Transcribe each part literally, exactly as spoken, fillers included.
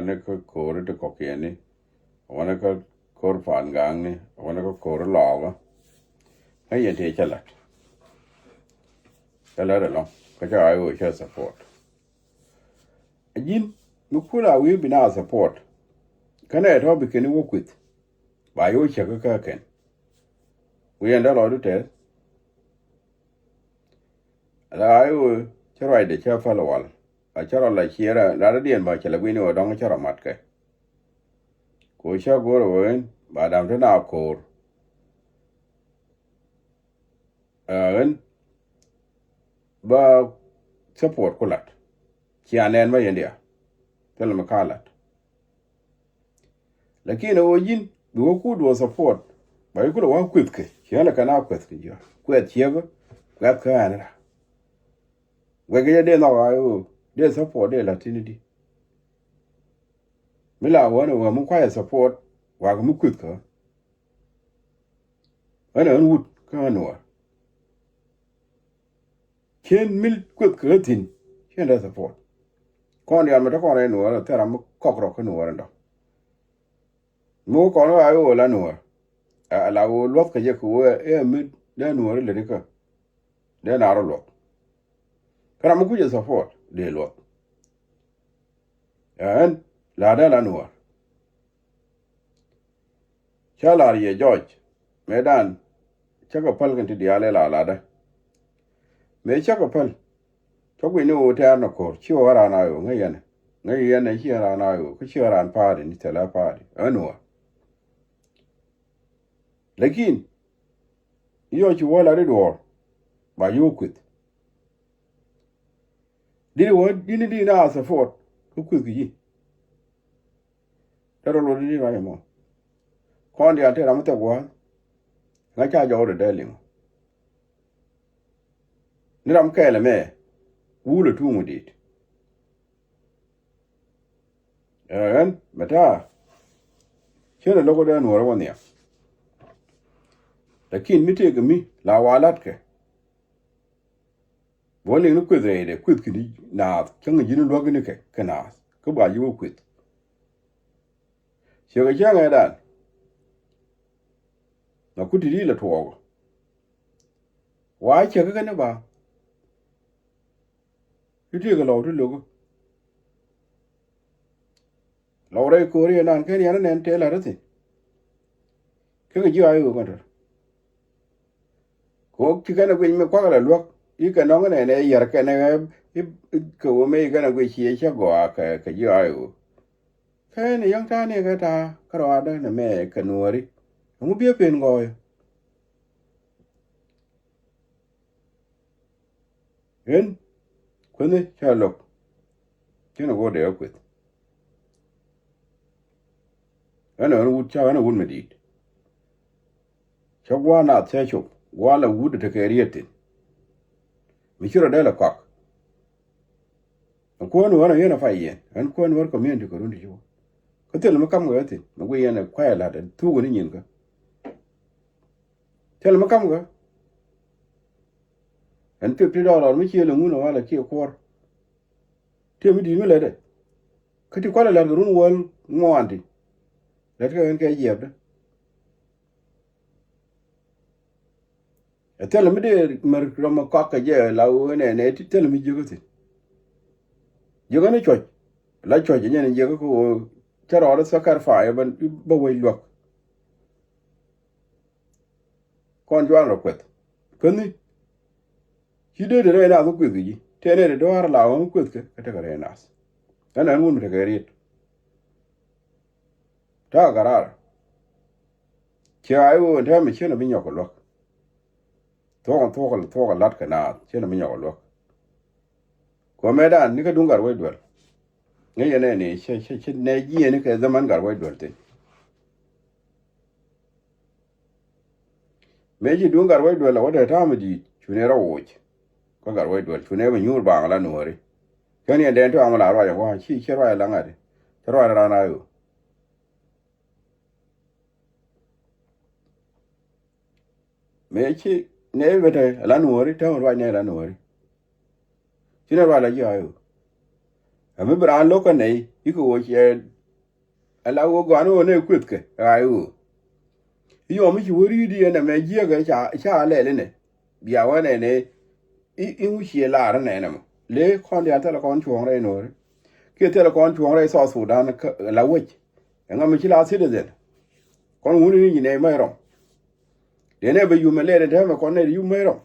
Wanɛ kä ko̱ri ti kɔkiɛni, wanɛ kä ko̱r pa̱a̱n ga̱a̱ŋni, wanɛ kä ko̱ri lɔɔkä. Kä yɛn tëë cä la̱t. Cä la̱t ɛlɔ̱ŋ kä cä ɣa̱c ɣöö cä support. A ji̱n mi kul a wi̱i̱ bi na support. Kä nɛ tɔ̱ bi keni wä kuith. Ba yo̱ cäkä kä kɛn. Wi̱i̱ ɛn dee lɔcdu tɛth. Ala a i̱ ɣöö cä ruacdɛ cä päl wal a cä rɔ la ciɛ rat radiɛn ba cɛ lɛ guini ɣöö dɔ̱ŋ cä rɔ mat kɛ. Ku cä go̱r ɣöö in ba dam ti na ko̱o̱r. Ɛ ɣän ba support ku lat. Cia nɛn ma yɛn dia thil mi ka lat. Lakin ɛ ɣöö ji̱n bi wä kut wä support ba i̱ kulɛ wä kueth kɛ ciɛ lɛ kɛn a kueth kɛ ji̱ kueth ciɛ bä kueth kä ɛn ra. Wek kɛ jɛ dee nhɔk a i̱ ɣöö dee support dee lat tini di. Mi la wä ni wä mi kuayɛ support wakɛ mi kueth kä. Ɣän ɛ ɣän wut kä ɣän wä. Cien mil kueth kɛ ɣä thi̱n cien dee support. Kɔn diaal mi te kɔn rɛy nuɔɔr thil ram mi kɔk rɔ kä nuɔɔr in dɔ̱ŋ. Mi wä kɔn ɣä a i̱ ɣöö la nuɔɔr. A la ɣöö luɔth kɛ jɛ kɛ ɣöö ɛ mi dee nuɔɔr in lät ikä. Dee naar ɔ luɔth. Kä ram mi kucɛ support dee luɔth. Ɛ ɣän la dee la nuɔɔr. Cä lar yɛ jɔc mëëdan cä kɛ päl kɛn ti diaal ɛ la latdä. Mëë cä kɛ päl cä guic ni ɣöö tɛ̈r nɔ ko̱r ci ɣöö raan a ɣöö ŋäc yɛn ɛ ŋäc yɛn ɛ ci ɣöö raan a ɣöö kä ci ɣöö raan pa̱a̱ri ni thilɛ pa̱a̱ri ɣän ɣöö. Lakin i̱ yɔc ci wä lat i̱ duɔ̱ɔ̱r ba yio̱w kueth. Dit wä dit ni dit na a support kä kueth kɛ ji̱. Tɛ rɔ luɔt ni rin ruac ɛmɔ. Kɔn diaal tëë ram mi thɛk gua̱a̱th. Ŋa̱c ca jɔwdɛ dee liŋ. Ni ram kɛɛl ɛmɛ wulɛ tuŋ mi di̱i̱t. Ɛ ɣän mɛ ta̱a̱. Cien ɛ lo̱k ɔ dee nuɔ̱ɔ̱rä wä nhiam. Lakin mi tëëkɛ mi la wa la̱tkɛ. Bä liŋ ni kueth rɛydɛ kueth kini naath cäŋ ji̱n luäk ni kɛ kɛ naath kä ba ji̱ wä kueth. Ciɛ kɛ cäŋ ɛ dan. Na kuti di la tuɔɔk. Wa cɛ kä kɛn ba. Ti ti kɛ lɔw ti lokä. Lɔw rɛy ko̱ri ɛ nan kɛn yɛn nɛn tëë la̱t ri thi̱n. Kä kɛ ji̱ a i̱ ɣöö kɛn tɔ̱. Kɛ ɣöö ci kɛn ɛ guic mi kuak ɛ la luäk i̱ kɛ nɔŋ nɛn ɛ yɛr kɛn ɛ ɣɛp i̱ kɛ ɣöö mëë ci kɛn ɛ guic ci ɛ cä gɔaa kɛ kɛ ji̱ a i̱ ɣöö. Kä ɛn ɛ yäŋ ta̱a̱ ni kɛ ta̱a̱ kä rɔaadä nɛ mɛ kɛ nuɔ̱ɔ̱ri. Ɛŋu biɛ pen gɔɔyä. Ɣän kuänh cä lo̱k. Cä ni go̱o̱r dee ɣä kueth. Ɣän ɛ ɣän wut ca ɣän ɛ wut mi di̱i̱t. Cä gua̱a̱r naath cä cop gua̱a̱r la wut ɛ tekɛ riet thi̱n. Mi ci rɔ dee lɛ kɔak. Ɛ kuäär ni wär ɛ yɛn ɛ pay yɛn ɣän kuäär ni wär community kɛ run ti ci wä. Kä thil mi kam kɛ ɣä thi̱n mi guiy yɛn ɛ kuay ɛ la̱t ɛ thuk ɛ ni nyin kä. Thil mi kam kɛ ɣän fifty dollar mi ciël ɛ ŋun ɛ wal ɛ kiɛ kuɔr. Tiɛ mi di̱i̱t mi lɛtdɛ kä ti kual ɛ la̱t kɛ run wäl ŋuan ti. Lɛt kɛ ɣän kɛ jiɛpdä. Ɛ thilɛ mi dee mär rɔm ɛ kɔak kɛ jɛ la ɣöö nɛ nɛ ti thilɛ mi jiäkä thi̱n. Jiäkä ni cuɔc la cuɔc ɛ nyɛn jiäkä kä ɣöö cä rɔɔdɛ thakarfay bä wec luäk. Kɔn juan rɔ kueth käni. Ci dee de rɛy nath kä kueth kɛ ji̱ tëë nɛ de dɔ̱a̱r la ɣöö kueth kɛ kä tekɛ rɛy nath. Ɛn ɛn wun mi tekɛ riet. Ta̱a̱ kɛ raar. Ciɛ a i̱ ɣöö ɛn täämɛ cienɛ bi nyɔk kɛ luäk. Thuɔ̱k thuɔ̱k thuɔ̱k lat kɛ naath cienɛ bi nyɔk kɛ luäk. Kuɔmɛ dan ni kä duŋ gat wec duel. Ŋäc yɛn ɛn i̱ cä cä cä nɛ jiɛni kɛ dhaman gat wec duel thi̱n. Mëë ci duŋ gat wec duel a wä dee ta̱a̱ mi di̱i̱t cunɛ rɔ woc. Kä gat wec duel cunɛ bɛ nyuur baaŋ la nuɔ̱ɔ̱ri. Kɛn yɛn dɛn tɔ̱ amä la ruac a gua̱a̱ ci ci ruac a la ŋa̱t. Ci ruac a raan a ɣöö. Mëë ci nɛ bɛ te a la nuɔ̱ɔ̱ri täämɛ ruac nɛ a la nuɔ̱ɔ̱ri. Ci nɛ ruac la ji̱ a ɣöö. Ɛ mi bi raan lo̱k kä nɛy i̱ kɛ ɣöö ciɛ ɛ la ɣöö gɔaa ni ɣöö nɛy kuethkɛ ɣaac ɣöö i̱ yɔm i̱ ci wä ri̱i̱t i̱ ɛn ɛmɛ jiääk ɛ ca ca lɛl inɛ. Bia wä nɛnɛ i̱ i̱ ŋu ciɛ lar inɛ ɛn ɛmɔ. Lëë kɔn diaal thilɛ kɔn cuɔ̱ɔ̱ŋ rɛy Nuɔ̱ɔ̱ri kiɛ thilɛ kɔn cuɔ̱ɔ̱ŋ rɛy South Sudan kä la wec. Ɛŋa mi ci la citizen? Kɔn wuni ni nyi nɛy mɛy rɔm. Dee nɛ bɛ yum ɛ lɛɛt ɛn täämɛ kɔn nɛy yum mɛy rɔm.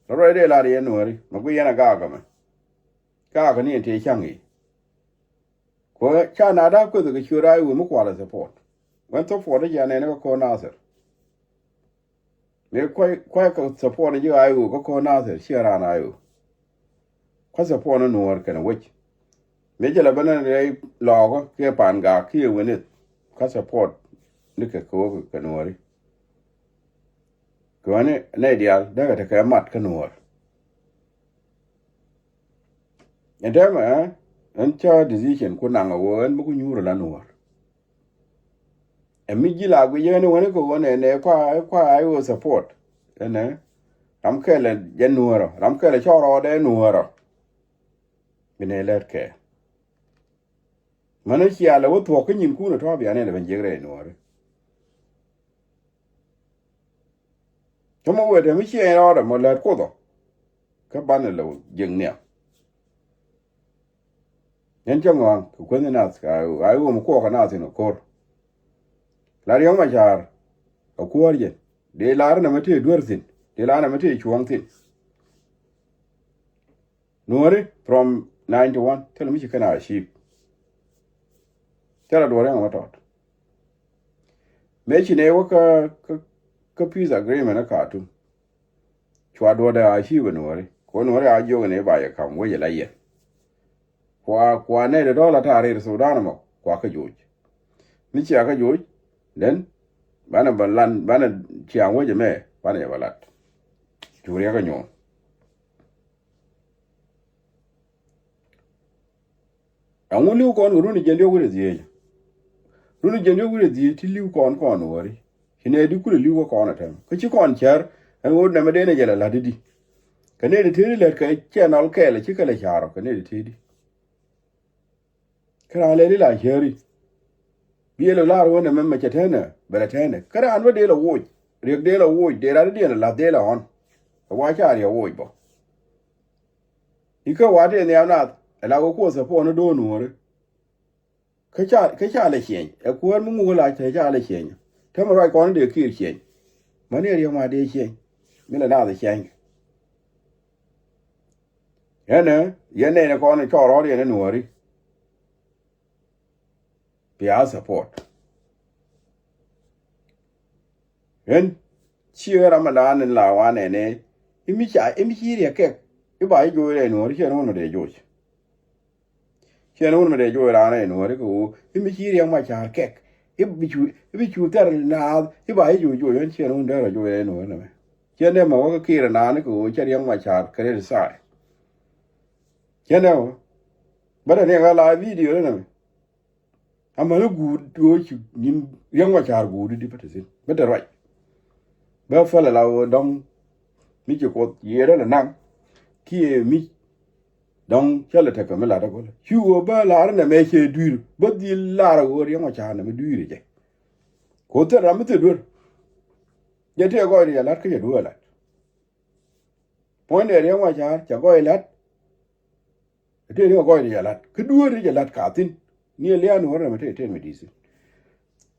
Rɔ ruac dee lar yɛn Nuɔ̱ɔ̱ri mɛ gui yɛn a gaak ɛmɛ. Gaak ni ɛn tëë ca̱ŋ i̱ kuɛ ca na da̱a̱k kueth kɛ ciöt a i̱ wee mi kualɛ support. Wɛn support i̱ ca nɛn kä ko̱r Nathir. Mëë kua̱c kua̱c kɛ support ji̱ I O kä ko̱r Nathir ciɛ raan I O. Kua̱c support ni Nuɔ̱ɔ̱r kɛnɛ wec. Mëë jɛ la ben ni rɛy lɔɔkä kiɛ pa̱a̱n gaak kiɛ wenith. Kua̱c support ni kɛ ko̱o̱k kɛ Nuɔ̱ɔ̱ri. Kɛ ɣän ni nɛy diaal dee kɛ tekɛ mat kä Nuɔ̱ɔ̱r. Ɛn tɛmɛ ɛn cä decision ku naŋ a ɣöö ɛn mi ku nyuur ala Nuɔ̱ɔ̱r. Ɛ mi ji̱ la guic yɛn wän kɛ ɣöö nɛ nɛ kua kua I O support. Ɛnɛ ram kɛlɛ jɛ Nuɔ̱ɔ̱rɔ ram kɛlɛ cɔɔr rɔɔdɛ Nuɔ̱ɔ̱rɔ. Bi nɛ lɛt kɛ mänä cialɛ wä thuɔ̱k kä nyinkun ɛ tɔ̱ bianɛ lɛ ben jiɛk rɛy Nuɔ̱ɔ̱ri. Kä mɔ wëë te mi ciɛɛny rɔɔdɛ mɔ lät Kuoth ɔ. Kä banɛ lɛ jiɛk nhiam. Yɛn cä ŋɔaŋ kɛ kuänh nath kɛ a iwom kuɔɔk kɛ nath in ɛ ko̱r. La Riɛk Macar a kuäär jɛn dee lar nɛmɛ tëë duer thi̱n dee lar nɛmɛ tëë cuɔ̱ɔ̱ŋ thi̱n. Nuɔ̱ɔ̱ri from ninety one thilɛ mi ci kɛn a achieve. Thilɛ duɔ̱ɔ̱r ɛŋ mɛ tɔt. Mëë ci nɛy wä kä kä peace agreement kä Khartoum. Cua duɔ̱ɔ̱dɛ a achieve Nuɔ̱ɔ̱ri kɛ wä Nuɔ̱ɔ̱ri a jiök nɛy ba yɛ ka̱m wec ala yɛn. Kua kua nɛy dee dɔ̱l a ta̱a̱ rɛy Sudan ɛmɔ kua kä joc. Mi cia kä joc then banɛ bä lan banɛ ciaŋ wec ɛmɛ banɛ yɛ bä lat. Cu Riɛk kä nyuɔ̱ɔ̱ŋ. Ɛŋu li̱w kɔn kɛ run jiɛn diɔ̱k wi̱cdɛ dhieec? Run jiɛn diɔ̱k wi̱cdɛ dhieec ti li̱w kɔn kɔn wäri. Ci nɛy di kulɛ li̱w kä kɔn ɛ tɛm kä ci kɔn cär. Ɛn ɣöö nɛmɛ dee nɛ jɛ lɛ la̱t di di. Kɛ nɛy di tëëdi lät kɛ cɛ nɔl kɛɛl ci kɛ lɛ ca̱r ɔ kɛ nɛy di tëëdi. Kä raan lɛli la cääri. Bi yɛ lɛ lar wä nɛmɛ mɛ cɛ tɛnɛ bɛ lɛ tɛnɛ kä raan wä dee lɛ woc. Riɛk dee lɛ woc dee rat diɛn lɛ la̱th dee lɛ ɣɔn. Ɛ wa ca riɛk woc bɔ. Ikä wa tëë nhiam nath ɛ la wä kuɔth ɛ puɔ̱n i̱ do̱o̱n Nuɔ̱ɔ̱ri. Kä ca kä ca lɛ ciɛny ɛ kuäär mi ŋuk ɛ la cɛ ca lɛ ciɛny. Täämɛ ruac kɔn i̱ dee Kiir ciɛny. Mäni ɛ Riɛk ma dee ciɛny mi lɛ nath ɛ ciɛny. Ɛnɛ yɛn nɛy ni kɔn i̱ cɔɔr rɔɔd yɛn i̱ Nuɔ̱ɔ̱ri. Bia support. Ɣän ci ɣän ram mi daan in la wanɛ ni i̱ mi ca i̱ mi ci riɛk kɛk i̱ ba i̱ joc rɛy Nuɔ̱ɔ̱ri ciɛ ni wun mi dee joc. Ciɛ ni wun mi dee joc raan rɛy Nuɔ̱ɔ̱ri kɛ ɣöö i̱ mi ci Riɛk Macar kɛk i̱ bi cu i̱ bi cu thɛr naath i̱ ba i̱ joc joc ɣän ciɛ ni wun dee rɔ joc rɛy Nuɔ̱ɔ̱ri nɛmɛ. Ciɛ nɛmɛ wä kä Kiir naan kɛ ɣöö cɛ Riɛk Macar kɛ rɛy thaay. Ciɛ nɛmɛ wä bä dee ni ɣä la video ni nɛmɛ. Amäni guut ɣöö ci nyin Riɛk Macar guut di bä te thi̱n bä te ruac. Bä päl ala ɣöö dɔ̱ŋ mi ci Kuoth yiëë rɛl ɛ naŋ kiɛ mi dɔ̱ŋ cä lɛ tekɛ mi lat ɛ go̱lä ci ɣöö bä lar nɛmɛ cɛ dui̱r bä dhil lar ɛ ɣöö Riɛk Macar nɛmɛ dui̱r ɛ jɛ. Kuoth thil ram mi thil duer. Jɛ tëë gɔɔydɛ jɛ la̱t kä jɛ duer ɛ la̱t. Puɔ̱nydɛ Riɛk Macar cɛ gɔɔy la̱t. Tëë ni kɛ gɔɔydɛ jɛ la̱t kä dueeri jɛ la̱t ka thi̱n. Ni ɛ lia̱a̱ Nuɔ̱ɔ̱ri nɛmɛ tëë tëë mi di̱i̱t thi̱n.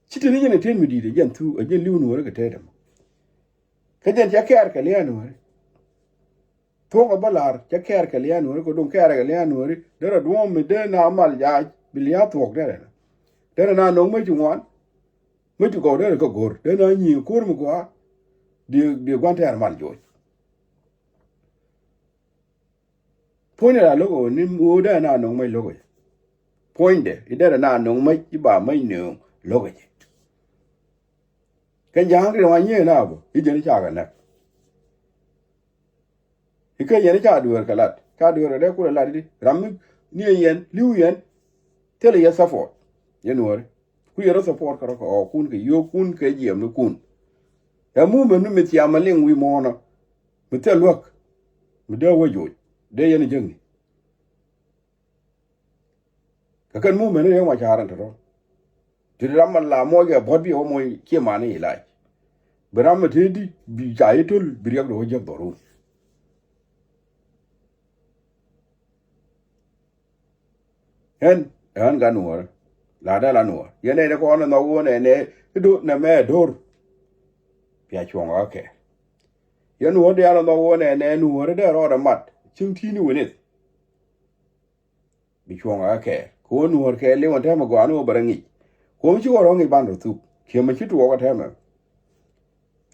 Ci te ni jɛn ɛ tëë mi di̱i̱t ɛ jɛn thuk ɛ jɛn li̱w Nuɔ̱ɔ̱ri kɛ tëë dämɔ. Kä jɛn cɛ kɛɛr kɛ lia̱a̱ Nuɔ̱ɔ̱ri. Thuɔ̱k ɛ bä la̱r cɛ kɛɛr kɛ lia̱a̱ Nuɔ̱ɔ̱ri kɛ duŋ kɛɛr kɛ lia̱a̱ Nuɔ̱ɔ̱ri derɛ duɔ̱ɔ̱m mi dee na mal jaac bi lia̱a̱ thuɔ̱k derɛ. Derɛ na no̱ŋ mäc ti ŋuan. Mäc ti gɔw derɛ kɛ go̱r dee na nyi̱i̱ ko̱r mi gɔaa. Di di gua̱n tɛɛr mal joc. Puɔ̱nydɛ la lo̱k ɣöö ni ɣöö dee na no̱ŋ mäc lo̱k ɣöö. Puɔ̱nydɛ i̱ derɛ na no̱ŋ mäc i̱ ba mäc nööŋ lo̱k ɣöö. Kɛ ja̱a̱ŋ rin wa nyiee na bä i̱ jɛn i̱ cakɛ näk. I̱ kä yɛn i̱ ca dueer kɛ lat ca dueer kɛ dee kulɛ lat i̱di ram mi ni yɛn li̱w yɛn. Thilɛ yɛ support yɛn Nuɔ̱ɔ̱ri. Ku yɛn rɔ support kɛ rɔ kɛ ɣɔɔkun kɛ yio̱o̱kun kɛ jiɛmnikun. Ɛ movement mi mi thiam a liŋ wi̱i̱ muɔ̱ɔ̱nɔ, mi thil luäk, mi dee wä joc, dee yɛn jäŋni. Kɛ kɛn movement ni Riɛk Macar ɛn tɔ̱tɔ̱. Ti ram mi la moc kɛ buɔ̱t bi wä moc cie mani ilac. Bi ram mi te di bi ca yi töl bi riɛk dee wä jiäk dhɔrun. Ɣän ɛ ɣän gat nuɔ̱ɔ̱rä. La dee la nuɔ̱ɔ̱r yɛn nɛy ni kɔn ɛ nhɔk ɣöö nɛnɛ i̱ do̱r nɛmɛ ɛ do̱r. Pia cuɔ̱ŋ ɣä kɛɛr. Yɛn nuɔ̱ɔ̱r diaal ɛ nhɔk ɣöö nɛnɛ nuɔ̱ɔ̱r i̱ dee rɔɔdɛ mat cieŋ ti̱i̱ni wënith. Bi cuɔ̱ŋ ɣä kɛɛr kɛ ɣöö nuɔ̱ɔ̱r kɛɛr liw ɛn tɛmɛ gɔaa ni ɣöö bɛ rɔ ŋic. Kɛ ɣöö mi ci kɔn rɔ ŋic ban rɔ thuk kiɛ mi ci tuɔɔk ɛ tɛmɛ.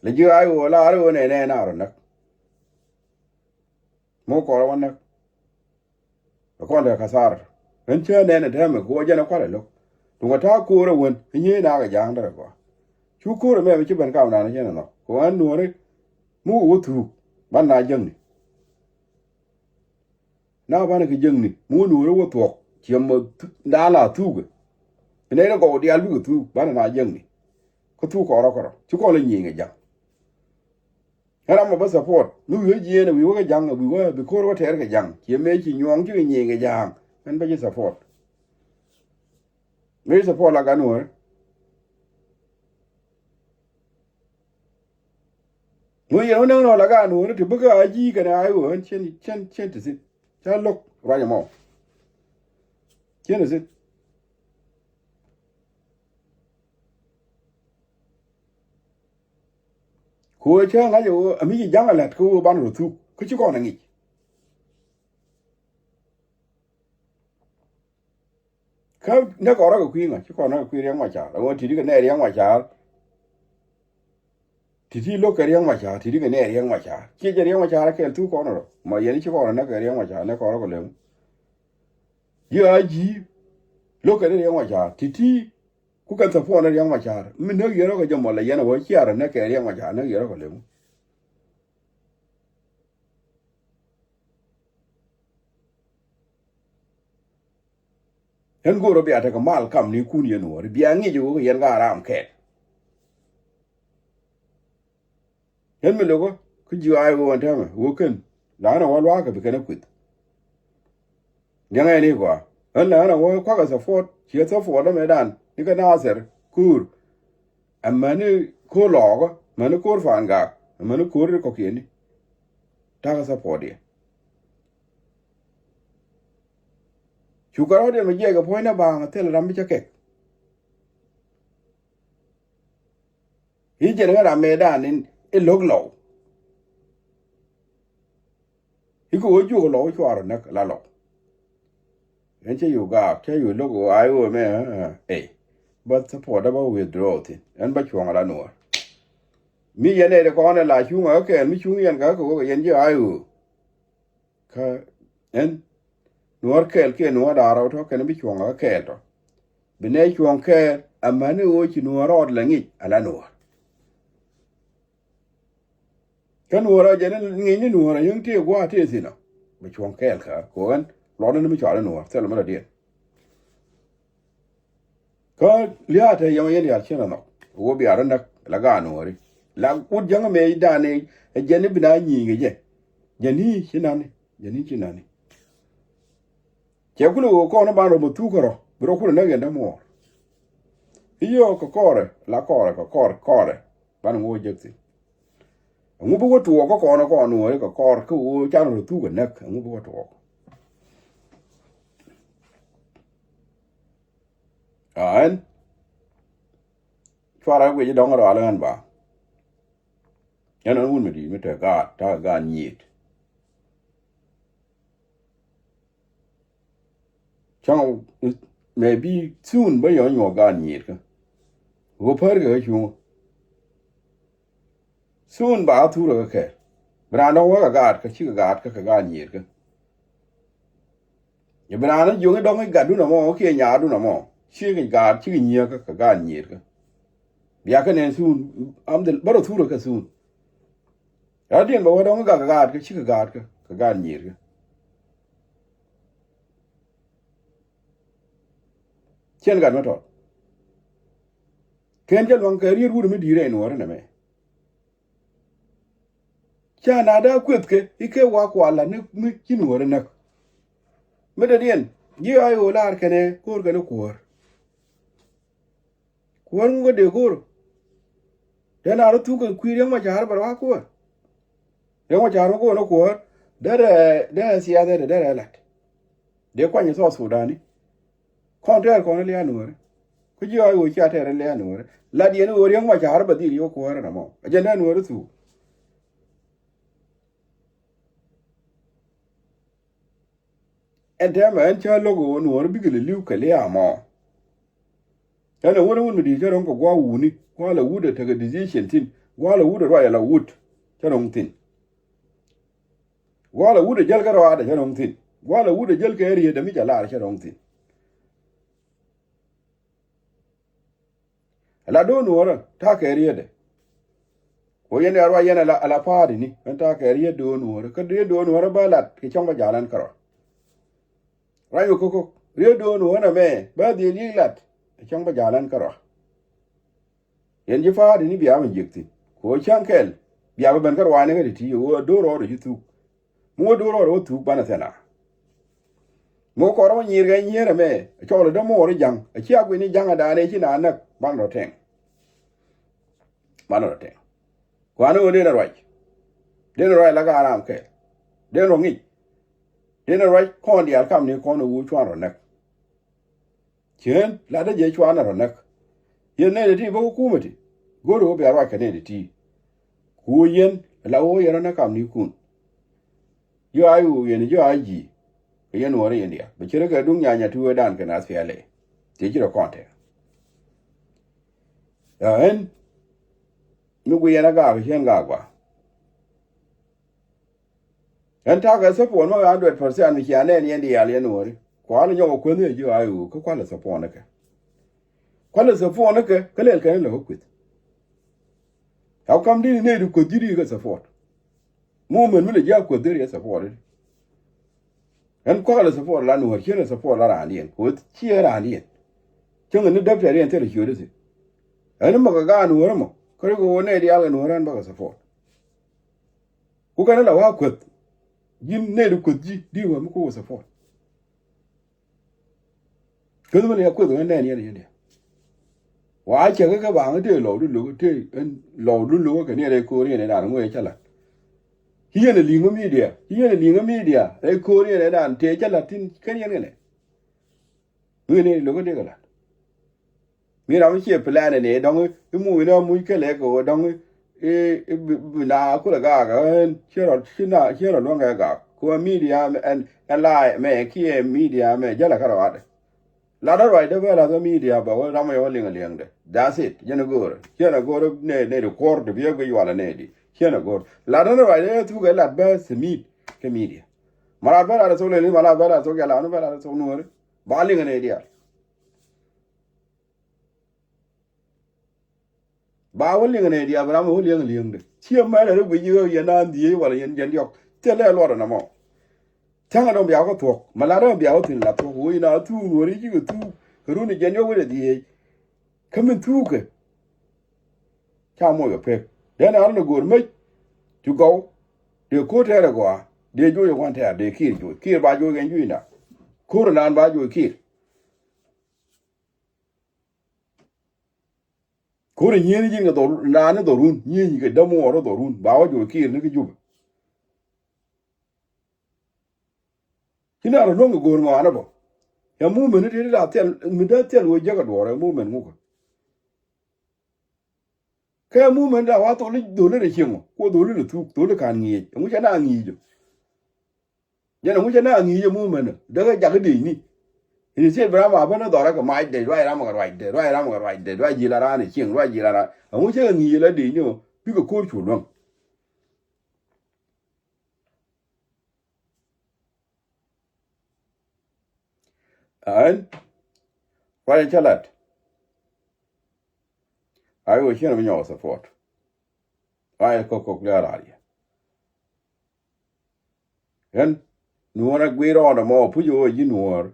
Lɛ ji̱ ɣaac ɣöö la ɣa̱r ɣöö nɛnɛ ɛn a rɔ näk. Mi wä kɔn rɔ wä näk. Ɛ kɔn te kathar. Ɣän cä nɛn ɛ tɛmɛ kɛ ɣöö jɛn ɛ kua̱r ɛ lo̱k. Duŋ ɛ ta̱a̱ ko̱o̱r ɛ wän ɛ nyieec naak ɛ ja̱a̱ŋ derɛ gɔaa. Cu ko̱o̱r ɛmɛ mi ci ben kam naan ɛ cɛn ɛ nhɔk kɛ ɣän nuɔ̱ɔ̱ri. Mi wä wä thuuk ban na jäŋni. Na banɛ kɛ jäŋni mi wä nuɔ̱ɔ̱ri wä thuɔ̱k ciɛ mɔ. Naan la thuukɛ. Bi nɛy ni gɔw diaal bikɛ thuuk banɛ na jäŋni. Kä thuuk kɔrɔ kɔrɔ ci kɔn lɛ nyieny kɛ ja̱ŋ. Kä ram mɔ bä support mi wi̱i̱ wä jiɛɛn ɛ wi̱i̱ wä kɛ ja̱ŋ ɛ wi̱i̱ wä bi ko̱r wä tɛɛr kɛ ja̱ŋ ciɛ mëë ci nyuɔ̱ɔ̱ŋ cikɛ nyieny kɛ ja̱a̱ŋ. Ɛn bä ji̱ support. Mëë support la gan wä. Ŋu yɛn wä näŋ nɔ la gan wä ni ti bä kä a ji̱ kɛnɛ a i̱ wä ɛn cien cien cien ti thi̱n. Ca lo̱k ruac ɛmɔ. Cien ti thi̱n. Kɛ ɣöö cä ŋa̱c ɛ ɣöö ɛ mi ci ja̱ŋ ɛ la̱t kä ɣöö banɛ rɔ thuk kä ci kɔn ɛ ŋic. Kä nɛ kɔn rɔ kɛ kui̱ ŋa̱c ci kɔn rɔ kɛ kui̱ Riɛk Macar ɛ ɣöö ti̱ti̱ kɛ nɛy Riɛk Macar. Ti̱ti̱ lo̱k kɛ Riɛk Macar ti̱ti̱ kɛ nɛy Riɛk Macar ciɛ jɛ Riɛk Macar ɛ kɛl thuk kɔn rɔ ma yɛn ci kɔn rɔ nɛ kɛ Riɛk Macar nɛ kɔn rɔ kɛ lem. Ji̱ a ji̱ lo̱k kɛ ni Riɛk Macar ti̱ti̱. Ku kɛn support ni Riɛk Macar mi näk yɛn rɔ kɛ jɛ mɔl ɛ yɛn ɛ wä ciarɛ näk kɛ Riɛk Macar näk yɛn rɔ kɛ lemu. Ɣän go̱o̱rä bia tekɛ mal kam ni kun yɛn wä ri bia ŋi̱c ɛ wä kɛ yɛn ka ram kɛɛk. Ɣän mi lokä kä ji̱ a i̱ ɣöö ɛn täämɛ ɣöö kɛn la ɣän a wä lua̱a̱kɛ bi kɛn a kueth. Diɛŋɛ ni gɔaa ɣän la ɣän a wä kua̱kɛ support ciɛ support ɛmɛ dan ni kɛ Nathir ko̱o̱r. Ɛmäni ko̱o̱r lɔɔkä mäni ko̱o̱r Fangak ɛmäni ko̱o̱r ri kɔ̱kiɛni. Ta̱kɛ support yɛ. Cukɛ rɔ̱diɛn mɛ jiɛkɛ puɔ̱nydɛ baaŋ thil ram bi cä kɛk. I̱ jɛn ɣän ram mëëdan in i̱ lo̱k lɔw. I̱ kɛ ɣöö juɔk lɔw i̱ cuarɛ näk la lɔw. Ɛn cä yuk gaak cä yuk lo̱k ɣöö a i̱ ɣöö mɛ ɛ bä support dä bä withdraw thi̱n ɛn bä cuɔ̱ŋ ala nuɔɔr. Mi yɛn ɛ dee kɔn ɛ la cuŋ ɛ kɛɛl mi cuŋ yɛn kä kɛ ɣöö kɛ yɛn ji̱ a i̱ ɣöö. Kä ɛn nuɔ̱ɔ̱r kɛɛl kiɛ nuɔ̱ɔ̱r da̱a̱r rɔw tɔ̱ kɛn bi cuɔ̱ŋ kä kɛɛl tɔ̱. Bi nɛy cuɔ̱ŋ kɛɛl amäni ɣöö ci nuɔ̱ɔ̱r rɔɔd la ŋic ala nuɔ̱ɔ̱r. Kä nuɔ̱ɔ̱r a jɛn ŋic ni nuɔ̱ɔ̱r a yäŋ tëë gua̱a̱ tëë thi̱n ɔ. Bi cuɔ̱ŋ kɛɛl kä kɛ ɣän luɔtni ni mi cɔal ni nuɔ̱ɔ̱r thil mi rɔ̱diɛn. Kä lia̱a̱ te yɛmɛ yɛn diaal cien anhɔk wä bia rɔ näk la gaat nuɔɔri. La wut jäŋä mëë dan ɛ jɛn i̱ bi na nyi̱i̱ŋ kɛ jɛ. Jɛn i̱ ci nani jɛn i̱ ci nani. Cɛ kulɛ ɣöö kɔn i̱ ban rɔ mɔ thuk kärɔ bi rɔ kulɛ näk yɛn dämuɔɔr. I̱ yio̱o̱k kɛ kɔɔrɛ la kɔɔrɛ kɛ kɔɔr kɔɔrɛ. Ban ŋo̱o̱ jek thi̱n. Ɛŋu bi wä tuɔɔk kä kɔn ɛ kɔn nuɔɔri kɛ kɔɔr kä ɣöö can rɔ thuk ɛ näk ɛŋu bi wä tuɔɔk. Aa ɛn cuarɛ guic dɔ̱ŋ rɔal ɣän ba. Ɛn ɛn wun mi di̱i̱t mi te gaat ta̱a̱ gaat nyiet. Cäŋ maybe soon bä yɔ̱ŋ nyuɔk gaat nyiet kä. Ɣöö pär kɛ kä cuŋä. Soon ba a thurä kä kɛɛl. Bi raan dɔ̱ŋ wä kɛ gaat kä cikɛ gaat kä kɛ gaat nyiet kä. Bi raan ni jiöŋ i̱ dɔ̱ŋ i̱ gatdun ɛmɔ kiɛ nyaadun ɛmɔ cikɛ gaat cikɛ nyiet kä kɛ gaat nyiet kä. Bia kä nɛn soon am dhil bä rɔ thurä kä soon. Radiɛn bɛ wä dɔ̱ŋ i̱ gat kɛ gaat kä cikɛ gaat kä kɛ gaat nyiet kä. Cɛn gat mi tɔt. Kɛn cä luaŋ kɛ riet wut mi di̱i̱t rɛy nuɔɔri nɛmɛ. Ca na da kueth kɛ i̱ kɛ wa kual la ni mi ci nuɔ̱ɔ̱r näk. Mi dee diɛn ji̱ a i̱ ɣöö laar kɛnɛ ko̱o̱r kɛnɛ kuäär. Kuäär ŋukä dee go̱o̱r. Dee na rɔ thuk kɛ kui̱ Riek Machar bɛ rɔ a kuäär. Riek Machar ŋukä wä ni kuäär derɛ derɛ siathɛ dee derɛ lat. Dee kuany South Sudan ni kɔn tɛɛr kɔn lia nuɔ̱ɔ̱ri. Ku ji̱ a i̱ ɣöö cia tɛɛr lia nuɔ̱ɔ̱ri lat yɛn i̱ ɣöö Riek Machar bɛ dhil yio̱w kuäär ɛn ɛmɔ a jɛn dee nuɔ̱ɔ̱ri thuk. Ɛn tɛmɛ ɛn cä lo̱k ɣöö nuɔ̱ɔ̱ri bikɛ lɛ li̱w kɛ lia̱a̱ mɔ. Ɛn ɛ wut ɛ wut mi di̱i̱t cä ro̱ŋ kɛ gua̱a̱ wuni gua̱a̱ lɛ wut ɛ tekɛ decision thi̱n gua̱a̱ lɛ wut ɛ ruac ɛ la wut cä ro̱ŋ thi̱n. Gua̱a̱ lɛ wut ɛ jäl kɛ rɔaadɛ cä ro̱ŋ thi̱n gua̱a̱ lɛ wut ɛ jäl kɛ rietdɛ mi cɛ lar cä ro̱ŋ thi̱n. Ala do̱o̱n nuɔ̱ɔ̱rä ta̱a̱ kɛ rietdɛ. Ku yɛn ɛ ruac yɛn ala ala pa̱a̱tini ɛn ta̱a̱ kɛ riet do̱o̱n nuɔ̱ɔ̱rä kä riet do̱o̱n nuɔ̱ɔ̱rä bä lat kɛ cäŋ bä ja̱l ɛn kärɔa. Ruac mi ko̱ko̱k riet do̱o̱n nuɔ̱ɔ̱rä mɛ bä dhil yi̱k lat kɛ cäŋ bä ja̱l ɛn kärɔa. Yɛn ji̱ pa̱a̱tini bia mi jiäk thi̱n ku ɣöö cäŋ kɛl bia bä ben kä ruaacni kä ti ti ɣöö do̱r rɔɔdɛ ji̱ thuk. Mi wä do̱r rɔɔdɛ wä thuk banɛ thɛna. Mi wä kɔrä wä nyiir kɛ nyier ɛmɛ cɔɔl ɛ dämuɔɔr i̱ ja̱ŋ ɛ cia guini ja̱ŋ ɛ daanɛ ci na näk banɛ rɔ tɛŋ. Banɛ rɔ tɛŋ. Kuanɛ ɣöö denɛ ruac. Denɛ ruac la gaa ram kɛɛl. Denɛ rɔ ŋic. Denɛ ruac kɔn diaal kamni kɔn ɛ wu cuan rɔ näk. Cien latdä jɛ cuan rɔ näk. Yɛn nɛy ti ti bä kä kumɛ ti go̱o̱r ɣöö bia ruac kɛ nɛy ti ti. Ku ɣöö yɛn la ɣöö yɛn rɔ näk kamnikun. Ji̱ a i̱ wu yɛn ji̱ a ji̱ kɛ yɛn nuɔ̱ɔ̱ri yɛn diaal bɛ ci rɛ kɛ duŋ nyanya ti wee dan kɛ nath piɛlɛ. Tëë ci rɔ kɔn tɛɛr. Ɛ ɣän mi gui yɛn a gaak kɛ cien gaak gua. Ɛn ta̱a̱ kɛ support ma hundred percent mi cia nɛn yɛn diaal yɛn nuɔ̱ɔ̱ri kualɛ nyɔk ɛ kuänh ɛ ji̱ a i̱ wu kä kualɛ support ni kɛ. Kualɛ support ni kɛ kä lɛl kɛn lɛ kä kueth. How come dini nɛy ti kueth ji̱ di kɛ support? Movement mi lɛ ji̱ a kueth deri ɛ support di. Ɛn kualɛ support la nuɔ̱ɔ̱r cien ɛ support la raandiɛn kɛ ɣöö ciɛ raandiɛn. Cäŋɛ ni däptɛriɛn thilɛ ciötdi thi̱n. Ɛn mi kɛ gaat nuɔ̱ɔ̱r ɛmɔ kä ri kɛ ɣöö nɛy diaal kɛ nuɔ̱ɔ̱r ɛn bä kɛ support. Ku kɛn la wa kueth. Ji̱n nɛy ti kueth ji̱ di wä mi ku wä support. Kueth mi ni a kueth ɣän nɛn yɛn yɛn diɛ. Wa cɛ kä kɛ baŋ tëë lɔw di lo̱k tëë ɛn lɔw di lo̱k kɛ ni rɛy ko̱r yɛn dan ŋuɛ cä la̱t. Ci yɛn li̱ŋ kä media ci yɛn li̱ŋ kä media rɛy ko̱r yɛn dan tëë cä la̱t tin kɛn yɛn kɛnɛ. Ŋuɛ ni lo̱k kä dee kɛ la̱t. Mi ram mi ciɛ plan ni dɔŋ i̱ muc ni amuc kɛ lɛ kɛ ɣöö dɔŋ i̱ i̱ bi na kulɛ gaak ɣän ciɛ rɔ ci na ciɛ rɔ luäŋ kɛ gaak kɛ ɣöö media ɛn ɛn la mɛ kiɛ media mɛ jälɛ kä rɔadɛ. Lat rɔ ruacdä bä lath kä media bä wä ram mɛ wä liŋ liɛŋdɛ. That's it. Jɛn a go̱o̱rä ciɛn a go̱o̱rä nɛ nɛ di kuɔr ti biɛ guic walɛ nɛ di ciɛn a go̱o̱r lat rɔ ruacdä thuk ɛ lat bä thimit kɛ media. Ma lat bä lat thok lɛli ma lat bä lat thok jɛ lat bä lat thok nuɔ̱ɔ̱ri ba liŋ nɛ diaal. Ba wä liŋ nɛ diaal bi ram wä liŋ liŋdɛ ciɛ mɛn rɛ guic i̱ ɣä yɛn naan dhieec walɛ yɛn jɛn diɔk thilɛ luɔt ɛn ɛmɔ. Cäŋ ɛn ɔ bia wä thuɔ̱k mɛ lat ɛ bia wä thi̱n la thuɔ̱k wä in a thuuk nuɔ̱ɔ̱ri cikɛ thuuk kɛ run ɛ jɛn diɔk wä dɛ dhieec. Kä min thuukɛ ca moc kɛ pek dee naan run ɛ go̱o̱r mec. Cu gɔw dee ko̱r tɛɛr ɛ gɔaa dee joc ɛ gua̱n tɛɛr dee kiir joc kiir ba joc kɛn juc inda. Ko̱r ɛ naan ba joc kiir. Ko̱ri nyieni ji̱n kɛ dhɔr naan ni dhɔrun nyieni kɛ dämuɔɔr dhɔrun ba wä jo̱o̱c kiir ni kä Jubɛ. Ci na rɔ luäŋ kɛ go̱o̱r ŋɔaani bä. Ɛ mumen ni tëë ti la thil mi dee thil wee jäk ɛ duɔɔr ɛ mumen ŋukä. Kɛ mumen da wa tholi dholi rɛ cieŋ wä kuɔ dholi rɛ thuk dholi kan ŋi̱i̱c ɛŋu cɛ na ŋi̱i̱c ɔ. Jɛn ɛŋu cɛ na ŋi̱i̱c ɛ mumen ɔ dee kɛ jak i̱ dec ni. Ini thiet bi ram a ben ni dhɔrɛ kɛ mac dec ruac ram kɛ ruac dec ruac ram kɛ ruac dec ruac ji̱ la raan ɛ cieŋ ruac ji̱ la raan ɛŋu cɛ kɛ ŋi̱i̱c ɛ la dec ni ɔ bikɛ ko̱r cu luäŋ. Ɛn ruac ɛ cä lat. Ay wä cien mi nyɔk support. Ay kok kok lɛ rar yɛ. Ɣän nuɔ̱ɔ̱r a gui̱i̱r ɔɔdɛ mɔ puc ɣöö ji̱ nuɔ̱ɔ̱r.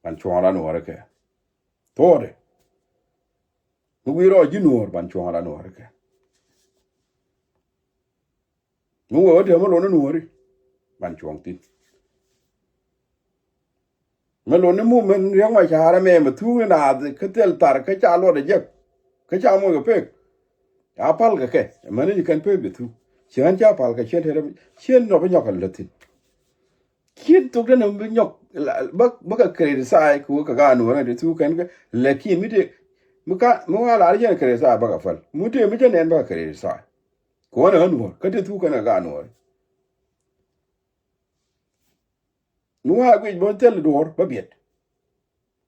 An cuɔ̱ɔ̱ŋ la nuɔ̱ɔ̱r kɛ thuɔ̱ɔ̱dɛ. Mi wi̱i̱ rɔ ji̱ nuɔ̱ɔ̱r ban cuɔ̱ŋ ala nuɔ̱ɔ̱r kɛ. Mi wee wä te mi luɔ̱n ni nuɔ̱ɔ̱ri ban cuɔ̱ŋ thi̱n. Mi luɔ̱n ni movement Riɛk Macar ɛmɛ mi thuk ni naath kä thil thar kä ca luɔt ɛ jek kä ca moc kɛ pek. A pal kɛ kɛ mɛn ni kɛn pek bi thuk. Ci ɣän ca pal kɛ cien te rɛ cien rɔ bi nyɔk kɛ lät thi̱n. Cien thok te ni bi nyɔk bä bä kɛ criticize kɛ wä kɛ gaat nuɔ̱ɔ̱rä ti thuk kɛn kɛ lɛkin mi te mi ka mi wa lar cien criticize bä kɛ päl mi te mi cä nɛn bä kɛ criticize. Kɛ wä ni ɣän nuɔ̱ɔ̱r kä te thuk kɛn kɛ gaat nuɔ̱ɔ̱rä. Mi wa guic bä thil duɔ̱ɔ̱r bä biɛt.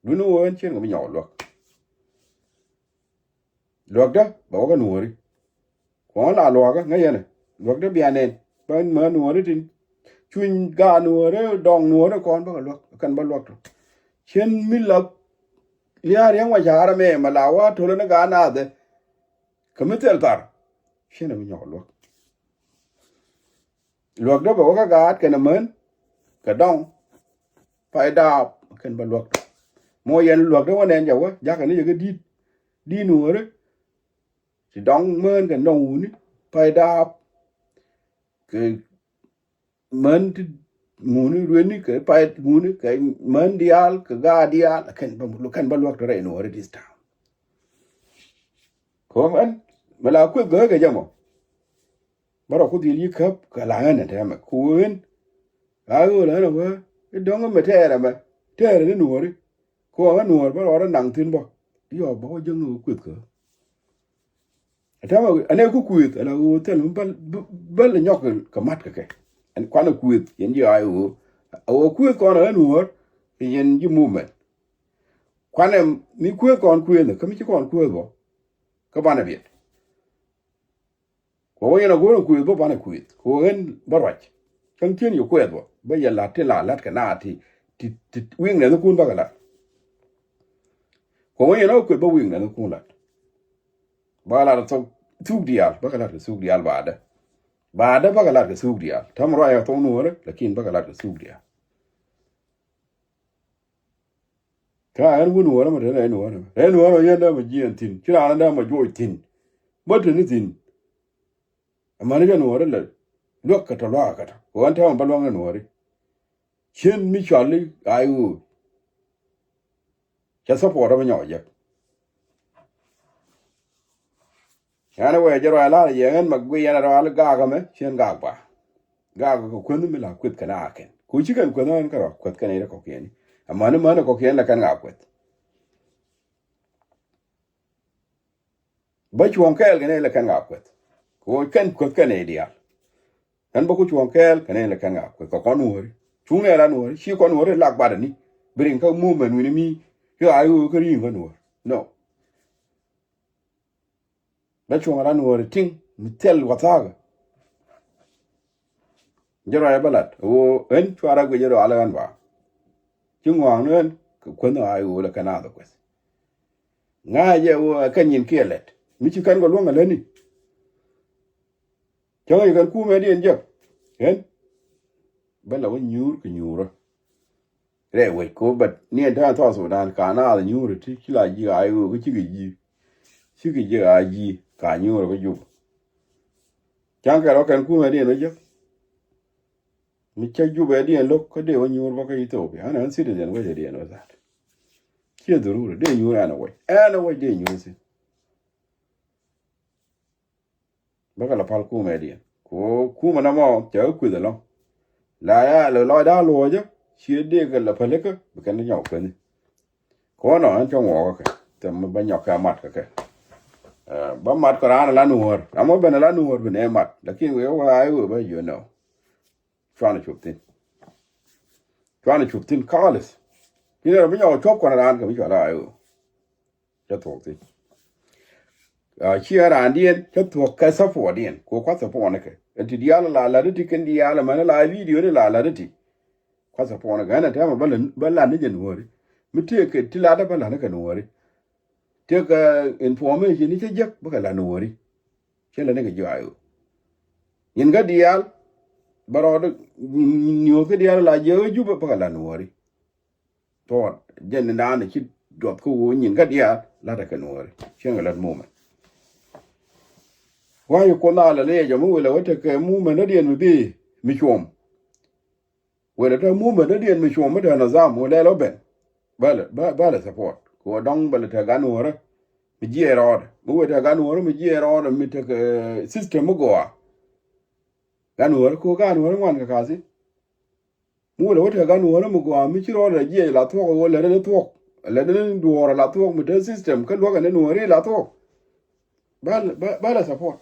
Duuni wä ɣän cien kɛ mi nyɔk luäk. Luäkdä bɛ wä kä nuɔ̱ɔ̱ri. Kuɔŋ la luäkä ŋäc yɛn ɛ luäkdä bia nɛn bä mɛ nuɔ̱ɔ̱ri tin. Cuny gaat nuɔ̱ɔ̱ri dɔŋ nuɔ̱ɔ̱ri kɔn bä kɛ luäk kɛn bä luäk tɔ. Cien mi la lia̱a̱ Riɛk Macar ɛmɛ mɛ la wa tolä ni gaat naath ɛ. Kɛ mi thil thar cien ɛ mi nyɔk luäk. Luäkdä bɛ wä kä gaat kɛn amän kɛ dɔŋ. Pay daap kɛn bä luäk tɔ. Mɔ yɛn luäkdä wä nɛn jɛ wä jakä ni jɛ kä di̱t di̱t nuɔ̱ɔ̱ri. Ti dɔŋ män kɛn dɔŋ wuni pay daap. Kɛ män ti ŋuni rueni kɛ pay ŋuni kɛ män diaal kɛ gaat diaal kɛn bä kɛn bä luäk tɔ rɛy nuɔ̱ɔ̱ri this time. Kɛ wä män mi la kueth gäk kɛ jɛ mɔ. Bä rɔ ku dhil yi käp kɛ la ɣän ɛ tɛmɛ ku ɣän. A ɣöö la ɣän ɛ wä i̱ dɔ̱ŋ mi tɛɛrɛ mɛ tɛɛrɛ ni nuɔ̱ɔ̱ri. Ku ɣän nuɔ̱ɔ̱r bä rɔ rɔ naŋ thi̱n bä yɔ bä wä jäŋ ni wä kueth kä. Ɛ tɛmɛ ɛnɛ ku kueth ɛn a ɣöö thil mi bäl bäl nyɔk kɛ mat kɛ kɛ. Ɛn kuanɛ kueth yɛn ji̱ a ɣöö a ɣöö kueth kɔn ɛ ɣän nuɔ̱ɔ̱r yɛn ji̱ movement. Kuanɛ mi kueth kɔn kueth kä mi ci kɔn kueth bä. Kä banɛ biɛt. Kɛ wä yɛn a go̱o̱r in kuëth bä banɛ kuëth kɛ wä ɣän bä ruac. Cäŋ cien yɛ kuɛth bä bä yɛ la̱t ti la la̱t kɛ na ti ti ti wi̱i̱ ŋɛth ikun bä kɛ la̱t. Kɛ wä yɛn a kuëth bä wi̱i̱ ŋɛth ikun la̱t. Bä kɛ la̱t thok thuk diaal bä kɛ la̱t kɛ thuk diaal baadä. Baadä bä kɛ la̱t kɛ thuk diaal ta̱mɛ ruac a thok nuɔ̱ɔ̱rä lakin bä kɛ la̱t kɛ thuk diaal. Kä ɣän wun wärä mɛ te rɛy nuɔ̱ɔ̱rä mɛ rɛy nuɔ̱ɔ̱rä yɛn dämɛ jiɛn thi̱n ci raan dämɛ juɔc thi̱n. Bä te ni thi̱n. Amäni jɛ nuɔ̱ɔ̱rä lɛ luäk kɛ tɔ luakä kɛ tɔ kɛ ɣän tɛmɛ bä luäk ni nuɔ̱ɔ̱ri. Cien mi cuali ay ɣöö cɛ support rɔ bi nyɔk jek. Ɛn wee jɛ ruac lar yɛ ɣän mɛ gui yɛn a rual gak ɛmɛ cien gak ba. Gak kɛ kueth mi la kueth kɛn a kɛn ku ci kɛn kueth ɣän kɛ rɔ kueth kɛn a yet kɔkiɛn. Amäni mäni kɔkiɛn lɛ kɛn gak kueth. Bä cuɔ̱ŋ kɛɛl kɛn a yet lɛ kɛn gak kueth. Ku kɛn kueth kɛn a yet diaal. Ɛn bä ku cuɔ̱ŋ kɛɛl kɛn a yet lɛ kɛn gak kueth kɛ kɔn nuɔ̱ɔ̱ri cuŋ nɛ la nuɔ̱ɔ̱ri ci kɔn nuɔ̱ɔ̱ri lak batdɛ ni. Bi riŋ kä movement wi̱ni mi. Ci a i̱ ɣöö kä ri̱i̱ŋ kä nuɔ̱ɔ̱r no. Bɛ cuɔ̱ŋ ran wä ri ti̱ŋ mi thil wathakä. Jɛ ruac bä lat ɣöö ɣän cuarɛ guic jɛ rual ɣän ba. Ci ŋua̱a̱ŋ ni ɣän kɛ kuänh ɣaac ɣöö lɛ kɛn a dhɛ kueth. Ŋa̱a̱c jɛ ɣöö ɛ kɛn nyin kiɛ lɛt mi ci kɛn kɛ luäŋ ɛ lätni. Cäŋ i̱ kɛn kumɛ diɛn jek ɣän. Bä la wä nyuur kɛ nyuurä. Rɛy wec ko bät ni ɛn tɛn South Sudan ka naath nyuur ti ci la ji̱ a i̱ ɣöö kä cikɛ ji̱. Cikɛ ji̱ a ji̱ ka nyuur kä Jup. Ca̱ŋ kɛ rɔ kɛn kumɛ diɛn wä jek. Mi cä Jup ɛ diɛn lo̱k kä dee wä nyuur bä kä Ethiopia ɛn ɛn citizen wec ɛ diɛn wä that. Ciɛ dhururi dee nyuur ɛn ɛ wec ɛn ɛ wec dee nyuur thi̱n. Bä kɛ la pal kumɛ diɛn ku kumɛ na mɔ cɛ kɛ kueth ɛlɔ̱ŋ. La ya lɛ lɔcda luɔcä ciɛ dee kɛ la pälikä bi kɛn ti nyɔk kuethi. Kuɔnɔ ɛn cä ŋuɔɔkä kɛ thɛm bä nyɔk kɛ mat kɛ kɛ. Bä mat kɛ raan la nuɔ̱ɔ̱r ram wä ben la nuɔ̱ɔ̱r bi nɛ mat lakin wee wä ay wee bä yionɛ. Cuanɛ cup thi̱n. Cuanɛ cup thi̱n kalis. Kinɛ rɔ bi nyɔk cuɔp kɔn raan kɛ mi cual ay wee. Cä thuɔ̱k thi̱n. Ciɛ raandiɛn cä thuɔ̱k kɛ support diɛn ku kua̱th support ni kɛ ɛn ti diaal la lat ti kɛn diaal mɛn la video ni la lat ti. Kua̱th support ni kɛ ɛn ɛn tɛmɛ bä lat ni jɛ nuɔ̱ɔ̱ri. Mi tëëkɛ ti latdä bä lat ni kɛ nuɔ̱ɔ̱ri. Tëëkɛ information ni cä jek bä kɛ lat nuɔ̱ɔ̱ri. Cä lat ni kɛ jiɔaay ɣöö nyin kä diaal bä rɔɔd nyuɔ̱th kä diaal la jiɛ ɣöö Jupä bä kɛ lat nuɔ̱ɔ̱ri. Tɔɔt jɛn ni naan ci duɔth kä ɣöö nyin kä diaal La̱tdɛ kɛ Nuɔ̱ɔ̱ri, cieŋ kɛ lät movement. Wa̱a̱ yi Kuoth na lɛ liɛc ɔ mi wëlɛ wä tekɛ movement dɔ̱diɛn mi bi mi cuɔm. Wëlɛ te movement dɔ̱diɛn mi cuɔm mi te nizam wëlɛ lɔ ben. Bälɛ, bä-, bälɛ support. Kɛ wä dɔ̱ŋ bälɛ te gan wärä mi jiɛɛr rɔɔdɛ. Mi wëë te gan wärä mi jiɛɛr rɔɔdɛ mi tekɛ system mi gɔaa. Gan wärä, kɛ wä gan wärä ŋuan kɛ ka̱thi. Mi wëë te wä te gan wärä mi gɔaa mi ci rɔɔdɛ jiɛɛr la thuɔ̱k, wä lät ni thuɔ̱k. Lät ni duɔɔr la thuɔ̱k mi te system kä luäk ɛn ni wärä la thuɔ̱k. Bälɛ, bä-, bälɛ support.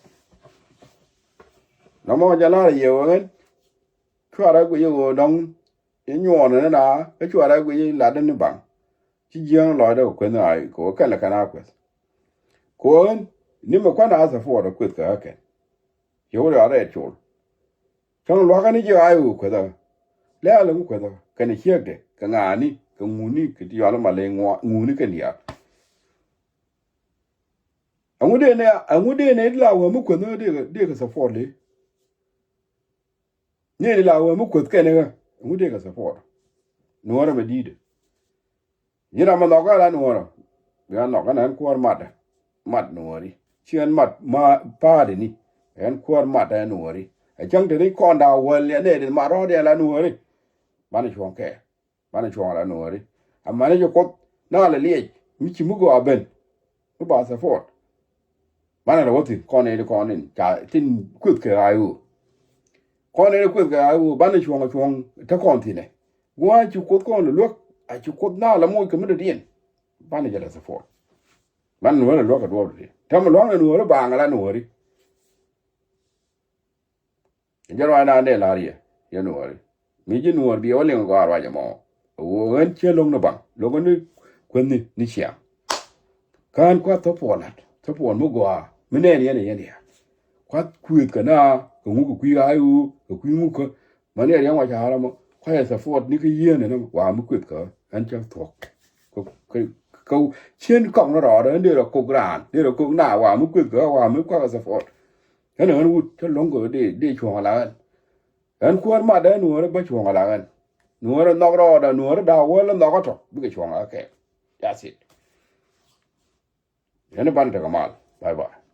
Nɔmɔ jɛ lar yɛ wä ɣän. Cuarɛ guic i̱ ɣöö dɔ̱ŋ i̱ nyuɔɔnɛ ni na, kä cuarɛ guic i̱ latdä ni baŋ. Ci jiääŋ lɔcdä kɛ kueth ni a kɛ ɣöö kɛn lɛ kɛn a kueth. Kɛ ɣöö ni mi kuan a support ɛ kueth kɛ ɣä kɛn. Ci wä rial rɛɛt col. Cäŋ luakä ni jiɛ a i̱ ɣöö kueth ɣä. Lɛ̈ɛ̈l ɛŋu kueth ɣä kɛn ɛ ciekdɛ kɛ ŋa̱a̱ni kɛ ŋuni kɛ ti yɔal i̱ ma leny ŋuuni kɛn diaal. Ɛŋu dee ni, ɛŋu dee ni la wee mi kueth ni ɣä dee kɛ, dee kɛ support li. Ni ni la wee mi kueth kɛn ɛ ɣä, ɛŋu dee kɛ support. Nuɔ̱ɔ̱rä mɛ di̱i̱dɛ. Ji̱n ram mɛ nhɔk ɣä la nuɔ̱ɔ̱rä. Bi ɣän nhɔk ɣän ɣän kuäär matdä. Mat nuɔ̱ɔ̱ri. Ci ɣän mat ma pa̱a̱dɛ ni. Ɣän kuäär matdä nuɔ̱ɔ̱ri. Ɛ cäŋ te ni kɔn da̱a̱ wäl yɛn nɛy tin mat rɔ̱ɔ̱diɛn la nuɔ̱ɔ̱ri. Banɛ cuɔ̱ŋ kɛ. Banɛ cuɔ̱ŋ la nuɔ̱ɔ̱ri. Amäni jɛ Kuoth na lɛ liɛc mi ci mi gɔaa ben. Mi ba support. Banɛ rɛ wä thi̱n kɔn nɛy ti kɔn in ca tin kueth kɛ ɣa̱a̱c ɣöö. Kɔn nɛy ti kueth kɛ ɣa̱a̱c ɣöö banɛ cuɔ̱ŋ cuɔ̱ŋ te kɔn thi̱nɛ. Gua̱a̱c ci Kuoth kɔn lɛ luäk a ci Kuoth na lɛ moc kɛ mi dɔ̱diɛn. Banɛ jɛ lɛ support. Banɛ nuɔ̱ɔ̱ri lɛ luäk kɛ duɔ̱ɔ̱p dɔ̱diɛn. Täämɛ lua̱ŋ nɛ nuɔ̱ɔ̱ri baŋ la nuɔ̱ɔ̱ri. Jɛ ruacdan dee la̱r yɛ, yɛ nuɔ̱ɔ̱ri. Mi ji̱ nuɔ̱ɔ̱r bi wä liŋ gɔaa ruac ɛmɔ. Ɣöö ɣän ciɛ lo̱ŋ ni baŋ, lo̱ŋ ni kuäthni ni ciaŋ. Kä ɣän kua̱th thop puɔl la̱t, thop puɔl mi gɔaa, mi nɛɛn yɛn ɛ yɛn diaal. Kua̱th kuëëth kɛ na, kɛ ŋuk kɛ kui̱ ɣa̱a̱c ɣöö, kɛ kui̱ ŋuk kä. Mäni ɛ riɛŋ wa ca̱a̱r ɛmɔ, kua̱c ɛ support ni kä yieen ɛn ɛmɔ, wa mi kuëth kä, ɣän cä thuɔ̱k. Kä, kä, kä, cien kɔk ni rɔɔdɛ, ɣän dee rɔ kok raan, dee rɔ kok na, wa mi kuëth kä, wa mi kua̱k ɛ support. Ɣän ɛ ɣän wut, cä lo̱ŋ kɛ dee, dee cuɔ̱ŋ ala ɣän. Ɣän kuäär matdä nuɔ̱ɔ̱ri bä cuɔ̱ŋ ala ɣän. Nuɔ̱ɔ̱ri nhɔk rɔɔdä, nuɔ̱ɔ̱ri da̱a̱ wäl nhɔk ɛ tɔ̱, bikɛ cuɔ̱ŋ ala kɛ. That's it. Ɣän i̱ banɛ tekɛ mal. Bye bye.